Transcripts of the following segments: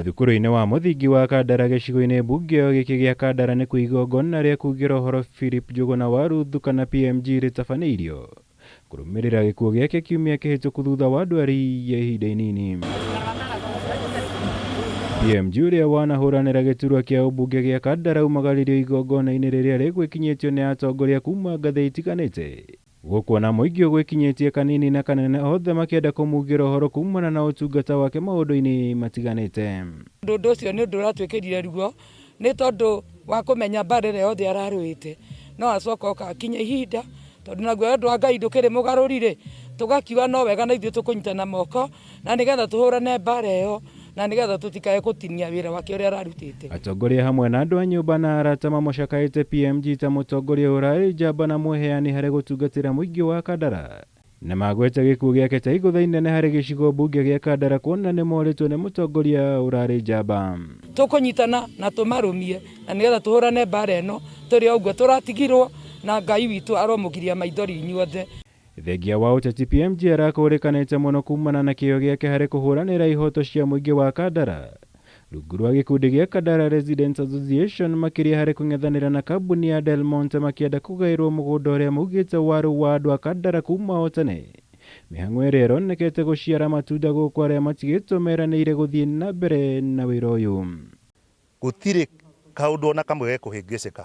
Thukuru-inĩ wa mũthingi wa Kandara gĩcigo-inĩ mbunge gĩkĩ gĩa Kandara nĩkuo igongona rĩa kugĩra ũhoro Philip Njũgũna wa Ruthu kana PMG rĩtabanĩirio kũrũmĩrĩra gĩkuũ gĩake kiumia kĩhĩtũku thutha wa ndwari ya ihinda inini. PMG ũrĩa wanahũranĩra gĩturwa kĩa ũmbunge gĩa Kandara aumagaririo igongona-inĩ rĩrĩa rĩgwĩkinyĩtio nĩ atongoria kuma ngathĩ itiganĩte. Gũkũ ona mũingĩ ũgwĩkinyĩtie kanini na kanene othe makĩenda kũmugĩra ũhoro kumana na ũtungata wake maũndũ-inĩ matiganĩte. Ũndũ ũcio nĩ ũndũ ũratwĩkĩrire ruo nĩ tondũ wa kũmenya mbara ĩrĩa yothe ararũĩte no acoka oka akinya ihinda tondũ naguo ũndũ wa Ngai ndũkĩrĩ mũgarũri rĩ, tũgakiuga no wega na ithuĩ tũkũnyitana moko na nĩgetha tũhũrane mbara ĩyo na nĩgetha tũtikae gũtinia wĩra wake ũrĩa ararutĩte. Atongoria hamwe na andũ a nyũmba na arata mamũcakaĩte PMG ta mũtongoria ũrarĩ njamba na mwĩheani harĩ gũtungatĩra mũingĩ wa Kandara. Na magweta gĩkuũ gĩake ta igũtha inene harĩ gĩcigo mbunge gĩa Kandara kuona nĩ morĩtwo nĩ mũtongoria ũrarĩ njamba. Tũkũnyitana na tũmarũmie na nĩgetha tũhũrane mbara ĩno tũrĩ o ũguo tũratigirwo na Ngai witũ aromũgiria maithori inyuothe. Thengia wa ũteti PMG arakũrĩkanĩte mũno kumana na kĩyo gĩake harĩ kũhũranĩra ihoto cia mũingĩ wa Kandara. Rungu rwa gĩkundi gĩa Kandara Residents Association makĩria harĩ kũng'ethanĩra na kambuni ya Del Monte makĩenda kũgaĩrwo mũgũnda ũrĩa maugĩte warĩ wa andũ a Kandara kuma o tene. Mĩhang'o ĩrĩa ĩronekete gũciara matunda gũkũ arĩa matigĩtwo meranĩire gũthiĩ na mbere na wĩra ũyũ. Gũtirĩ kaũndũ ona kamwe gekũhĩngĩcĩka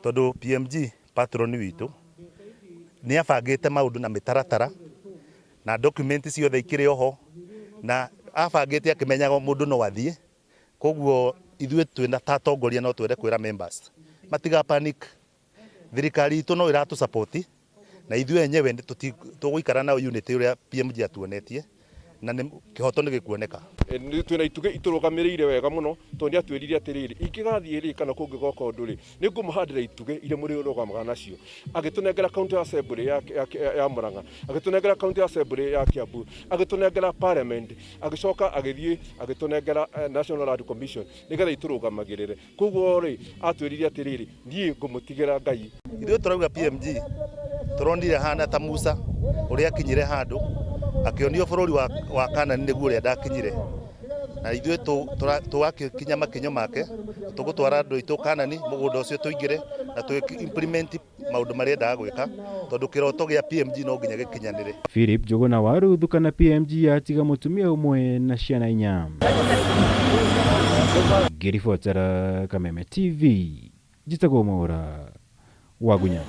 tondũ PMG patron witũ nĩ abangĩte maũndũ na mĩtaratara na document ciothe ikĩrĩ oho na abangĩte akĩmenyaga mũndũ no athiĩ. Koguo ithuĩ twĩna ta atongoria no twende kwĩra members matiga panic. Thirikari itũ no ĩratũ support na ithuĩ enyewe tũgũikara na unity ũrĩa PMG atuonetie na kĩhoto nĩ gĩkuoneka. Twĩna itugĩ itũrũgamĩrĩire wega mũno tondũ nĩ atwĩrire atĩrĩrĩ, ingĩgathiĩ rĩ kana kũngĩgoka ũndũ rĩ, nĩ ngũmũhandĩra itugĩ iria mũrĩrũgamaga nacio. Agĩtũnengera county assembly ya Murang'a, agĩtũnengera county assembly ya Kiambu, agĩtũnengera parliament, agĩcoka agĩthiĩ agĩtũnengera National Land Commission nĩgetha itũrũgamagĩrĩre. Koguo rĩ, atwĩrire atĩrĩrĩ, niĩ ngũmũtigĩra Ngai. Ithuĩ tũrauga PMG tũronire ahana ta Musa ũrĩa akinyire handũ akĩonio bũrũri wa Kanani nĩguo ũrĩa ndakinyire, na ithuĩ tũgakinya makinyo make, tũgũtwara andũ aitũ Kanani mũgũnda ũcio tũingĩre na tũ implement maũndũ marĩa endaga gwĩka tondũ kĩroto gĩa PMG no nginya gĩkinyanĩre. Philip Njũgũna wa Ruthu kana PMG atiga mũtumia ũmwe na ciana inya. Ngĩribotera Kameme TV, njĩtagwo Mwaũra wa Gunya.